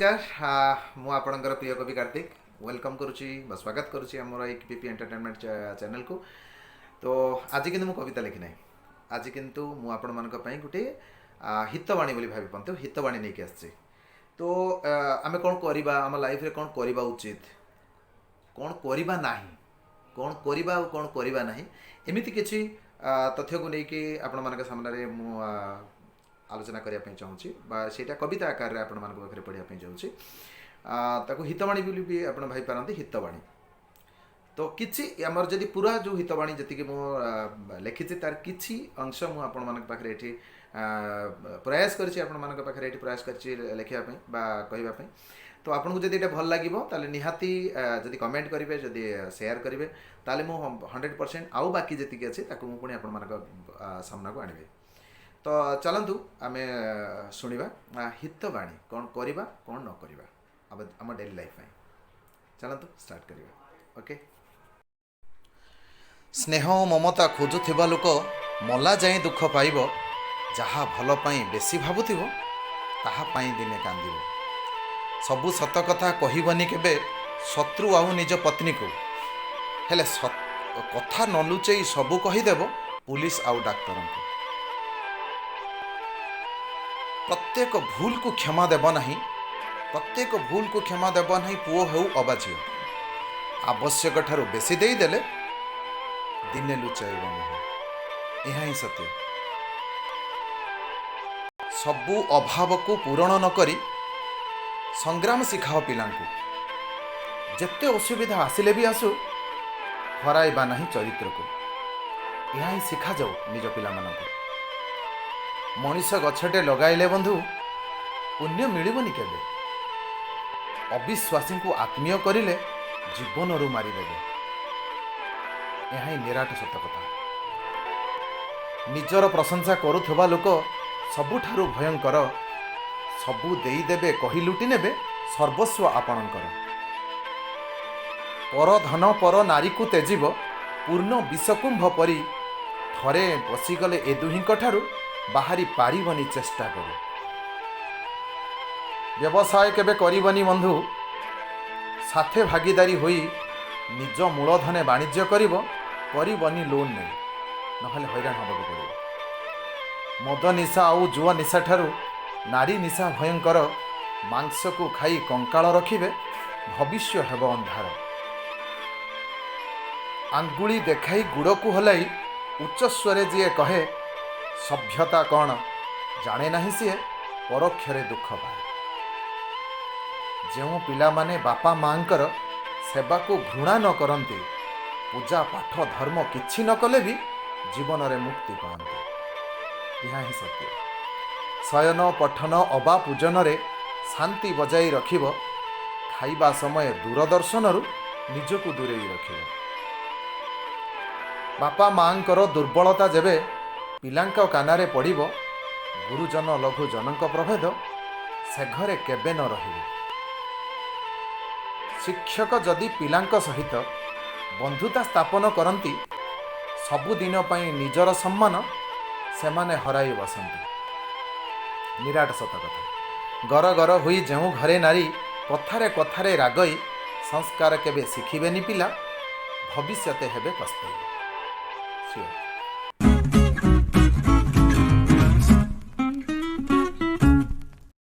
ନମସ୍କାର, ମୁଁ ଆପଣଙ୍କର ପ୍ରିୟ କବି କାର୍ତ୍ତିକ welcome କରୁଛି ବା ସ୍ୱାଗତ କରୁଛି ଆମର ଏଇ ପିପି ଏଣ୍ଟରଟେନମେଣ୍ଟ ଚ୍ୟାନେଲକୁ। ତ ଆଜି କିନ୍ତୁ ମୁଁ କବିତା ଲେଖି ନାହିଁ। ଆଜି କିନ୍ତୁ ମୁଁ ଆପଣମାନଙ୍କ ପାଇଁ ଗୋଟିଏ ହିତବାଣୀ ବୋଲି ଭାବିପାରନ୍ତୁ, ହିତବାଣୀ ନେଇକି ଆସିଛି। ତ ଆମେ କ'ଣ କରିବା, ଆମ ଲାଇଫରେ କ'ଣ କରିବା ଉଚିତ, କ'ଣ କରିବା ନାହିଁ, କ'ଣ କରିବା ଆଉ କ'ଣ କରିବା ନାହିଁ, ଏମିତି କିଛି ତଥ୍ୟକୁ ନେଇକି ଆପଣମାନଙ୍କ ସାମ୍ନାରେ ମୁଁ ଆଲୋଚନା କରିବା ପାଇଁ ଚାହୁଁଛି ବା ସେଇଟା କବିତା ଆକାରରେ ଆପଣମାନଙ୍କ ପାଖରେ ପଢ଼ିବା ପାଇଁ ଚାହୁଁଛି। ତାକୁ ହିତବାଣୀ ବୋଲି ବି ଆପଣ ଭାବିପାରନ୍ତି, ହିତବାଣୀ। ତ କିଛି ଆମର ଯଦି ପୁରା ଯେଉଁ ହିତବାଣୀ ଯେତିକି ମୁଁ ଲେଖିଛି, ତାର କିଛି ଅଂଶ ମୁଁ ଆପଣମାନଙ୍କ ପାଖରେ ଏଠି ପ୍ରୟାସ କରିଛି, ଆପଣମାନଙ୍କ ପାଖରେ ଏଠି ପ୍ରୟାସ କରିଛି ଲେଖିବା ପାଇଁ ବା କହିବା ପାଇଁ। ତ ଆପଣଙ୍କୁ ଯଦି ଏଇଟା ଭଲ ଲାଗିବ, ତାହେଲେ ନିହାତି ଯଦି କମେଣ୍ଟ କରିବେ, ଯଦି ସେୟାର କରିବେ, ତାହେଲେ ମୁଁ 100% ଆଉ ବାକି ଯେତିକି ଅଛି ତାକୁ ମୁଁ ପୁଣି ଆପଣମାନଙ୍କ ସାମ୍ନାକୁ ଆଣିବି। ତ ଚାଲନ୍ତୁ ଆମେ ଶୁଣିବା ହିତବାଣୀ, କ'ଣ କରିବା କ'ଣ ନ କରିବା ଆମ ଡେଲି ଲାଇଫ୍ ପାଇଁ। ଚାଲନ୍ତୁ ଷ୍ଟାର୍ଟ କରିବା। ଓକେ। ସ୍ନେହ ଓ ମମତା ଖୋଜୁଥିବା ଲୋକ ମଲା ଯାଏଁ ଦୁଃଖ ପାଇବ। ଯାହା ଭଲ ପାଇଁ ବେଶୀ ଭାବୁଥିବ, ତାହା ପାଇଁ ଦିନେ କାନ୍ଦିବ। ସବୁ ସତ କଥା କହିବନି କେବେ ଶତ୍ରୁ ଆଉ ନିଜ ପତ୍ନୀକୁ, ହେଲେ କଥା ନ ଲୁଚେଇ ସବୁ କହିଦେବ ପୁଲିସ ଆଉ ଡାକ୍ତରଙ୍କୁ। ପ୍ରତ୍ୟେକ ଭୁଲକୁ କ୍ଷମା ଦେବ ନାହିଁ, ପ୍ରତ୍ୟେକ ଭୁଲକୁ କ୍ଷମା ଦେବ ନାହିଁ, ପୁଅ ହେଉ ଅବା ଝିଅ। ଆବଶ୍ୟକ ଠାରୁ ବେଶୀ ଦେଇଦେଲେ ଦିନେ ଲୁଚାଇବ ମୁହଁ। ଏହା ହିଁ ସତ୍ୟ। ସବୁ ଅଭାବକୁ ପୂରଣ ନ କରି ସଂଗ୍ରାମ ଶିଖାଅ ପିଲାଙ୍କୁ। ଯେତେ ଅସୁବିଧା ଆସିଲେ ବି ଆସୁ, ହରାଇବା ନାହିଁ ଚରିତ୍ରକୁ। ଏହା ହିଁ ଶିଖାଯାଉ ନିଜ ପିଲାମାନଙ୍କୁ। ମଣିଷ ଗଛଟେ ଲଗାଇଲେ ବନ୍ଧୁ ପୁଣ୍ୟ ମିଳିବନି କେବେ। ଅବିଶ୍ୱାସୀଙ୍କୁ ଆତ୍ମୀୟ କରିଲେ ଜୀବନରୁ ମାରିଦେବେ। ଏହା ହିଁ ନିରାଟ ସତ କଥା। ନିଜର ପ୍ରଶଂସା କରୁଥିବା ଲୋକ ସବୁଠାରୁ ଭୟଙ୍କର। ସବୁ ଦେଇଦେବେ କହି ଲୁଟି ନେବେ ସର୍ବସ୍ୱ ଆପଣଙ୍କର। ପର ଧନ ପର ନାରୀକୁ ତେଜିବ ପୂର୍ଣ୍ଣ ବିଷକୁମ୍ଭ ପରି। ଥରେ ପଶିଗଲେ ଏ ଦୁହିଁଙ୍କ ଠାରୁ ବାହାରି ପାରିବନି ଚେଷ୍ଟା କରି। ବ୍ୟବସାୟ କେବେ କରିବନି ବନ୍ଧୁ ସାଥେ ଭାଗିଦାରୀ ହୋଇ। ନିଜ ମୂଳଧନେ ବାଣିଜ୍ୟ କରିବ, କରିବନି ଲୋନ୍ ନେଇ, ନହେଲେ ହଇରାଣ ହେବାକୁ ପଡ଼ିବ। ମଦ ନିଶା ଆଉ ଜୁଆ ନିଶା ଠାରୁ ନାରୀ ନିଶା ଭୟଙ୍କର। ମାଂସକୁ ଖାଇ କଙ୍କାଳ ରଖିବେ, ଭବିଷ୍ୟ ହେବ ଅନ୍ଧାର। ଆଙ୍ଗୁଳି ଦେଖାଇ ଗୁଡ଼କୁ ହଲାଇ ଉଚ୍ଚସ୍ୱରେ ଯିଏ କହେ, ସଭ୍ୟତା କ'ଣ ଜାଣେ ନାହିଁ ସିଏ, ପରୋକ୍ଷରେ ଦୁଃଖ ପାଏ। ଯେଉଁ ପିଲାମାନେ ବାପା ମାଆଙ୍କର ସେବାକୁ ଘୃଣା ନ କରନ୍ତି, ପୂଜା ପାଠ ଧର୍ମ କିଛି ନ କଲେ ବି ଜୀବନରେ ମୁକ୍ତି ପାଆନ୍ତି। ଏହା ହିଁ ସତ୍ୟ। ଶୟନ ପଠନ ଅବା ପୂଜନରେ ଶାନ୍ତି ବଜାଇ ରଖିବ। ଖାଇବା ସମୟ ଦୂରଦର୍ଶନରୁ ନିଜକୁ ଦୂରେଇ ରଖିବ। ବାପା ମାଆଙ୍କର ଦୁର୍ବଳତା ଯେବେ ପିଲାଙ୍କ କାନରେ ପଡ଼ିବ, ଗୁରୁଜନ ଲଘୁ ଜନଙ୍କ ପ୍ରଭେଦ ସେ ଘରେ କେବେ ନ ରହିବ। ଶିକ୍ଷକ ଯଦି ପିଲାଙ୍କ ସହିତ ବନ୍ଧୁତା ସ୍ଥାପନ କରନ୍ତି, ସବୁଦିନ ପାଇଁ ନିଜର ସମ୍ମାନ ସେମାନେ ହରାଇ ବସନ୍ତି। ନିରାଟ ସତ କଥା। ଗର ଗର ହୋଇ ଯେଉଁ ଘରେ ନାରୀ କଥାରେ କଥାରେ ରାଗଇ, ସଂସ୍କାର କେବେ ଶିଖିବେନି ପିଲା, ଭବିଷ୍ୟତେ ହେବେ ପସ୍ତେଇ। ସିଓର।